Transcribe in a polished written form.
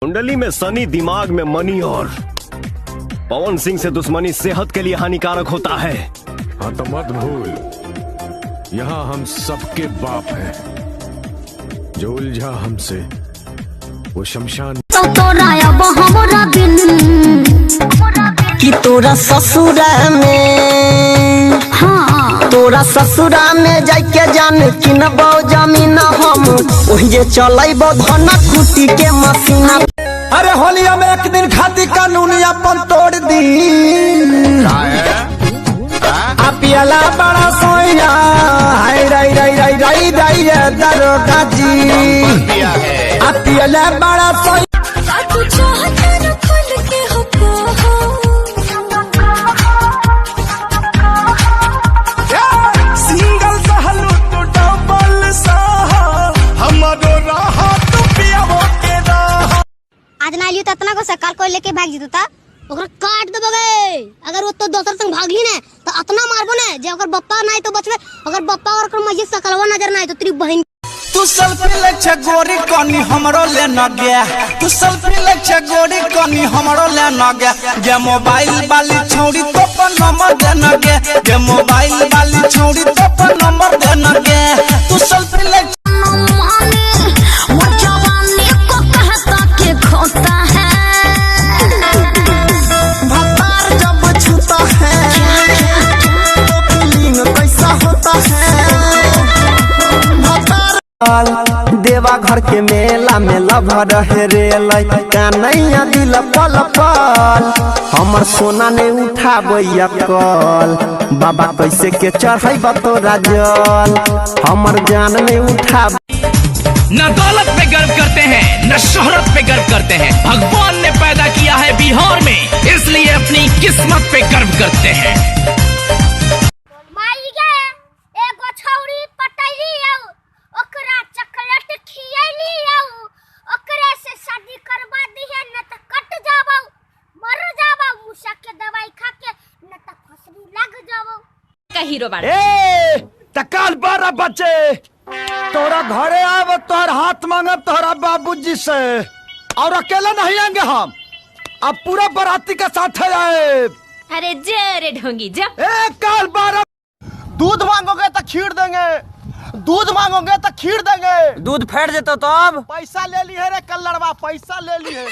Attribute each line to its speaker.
Speaker 1: कुंडली में शनि, दिमाग में मनी और पवन सिंह से दुश्मनी सेहत के लिए हानिकारक होता है।
Speaker 2: हाँ तो मत भूल, यहाँ हम सबके बाप हैं। जो उलझा हमसे वो शमशान।
Speaker 3: तो तोरा अब हमरा बिन
Speaker 4: कि तोरा ससुरा में,
Speaker 3: हाँ,
Speaker 4: तोरा ससुरा में जाके जान किनबो जमीन, हम ओहि जे चलैबो धन कुटी के मशीन।
Speaker 5: अरे होलिया में एक दिन खाती कानून अपन तोड़ दी, आ पियला बड़ा सोया हाय राई राई राई राई राई रे दरोगा जी, आ पियला बड़ा सोया।
Speaker 3: तू चाहता न खुल के हो कहो।
Speaker 5: सिंगल सहलू तू डबल सहा, हमारो राहा तू पियावो के राहा।
Speaker 3: आज ना लियो तो इतना को कल कोई लेके भाग जीतो ता ओकरा काट देबो गे। अगर वो तो दोसर संग भागली ने तो अतना मारबो ने जे ओकर बप्पा ना तो बचबे, अगर बप्पा और ओकर मजे सकलवा नजर ना आए तो तेरी बहन।
Speaker 5: तू सेल्फी ले छे गोरी कनी हमरो ले न गया, तू सेल्फी ले छे गोरी कनी हमरो ले न गया, गे मोबाइल वाली छौड़ी तो पर नंबर दे न गे, गे मोबाइल वाली छौड़ी तो पर नंबर दे न गे, तू सेल्फी ले।
Speaker 3: वो जवानी को कहता के खोता है,
Speaker 4: भतार जब छूता है तो फीलिंग कैसा होता है। भतार देवा घर के मेला में लभर हेरेल कानैया दिल पल पल, हमर सोना ने उठाबैया कल, बाबा कैसे के चढ़ैब तोरा जल, हमर जान ने उठा।
Speaker 6: न दौलत पे गर्व करते हैं न शोहरत पे गर्व करते हैं, भगवान ने पैदा किया है बिहार में, इसलिए अपनी किस्मत पे गर्व करते हैं।
Speaker 3: माई गे, एगो छौड़ी पटैली आउ, ओकरा चॉकलेट खियैली आउ, ओकरे से शादी करवा दिहे न त कट जाबौ, मर जाबौ मूसा के दवाई खा के, न त फसरी लग जाबौ।
Speaker 7: का हीरो बाड़ा।
Speaker 5: ए तकाल 12 बजे तोरा घरे आब, तोहर हाथ मांगब तोहरा बाबूजी से, और अकेला नहीं आएंगे हम, अब पूरा बराती के साथ आए।
Speaker 7: अरे जा रे ढोंगी जा।
Speaker 5: ए काल 12। दूध मांगोगे तो खीर देंगे, दूध मांगोगे तो खीर देंगे।
Speaker 4: दूध फेंट जेतो तब
Speaker 5: पैसा ले ली है रे कल्लरवा, पैसा ले ली है।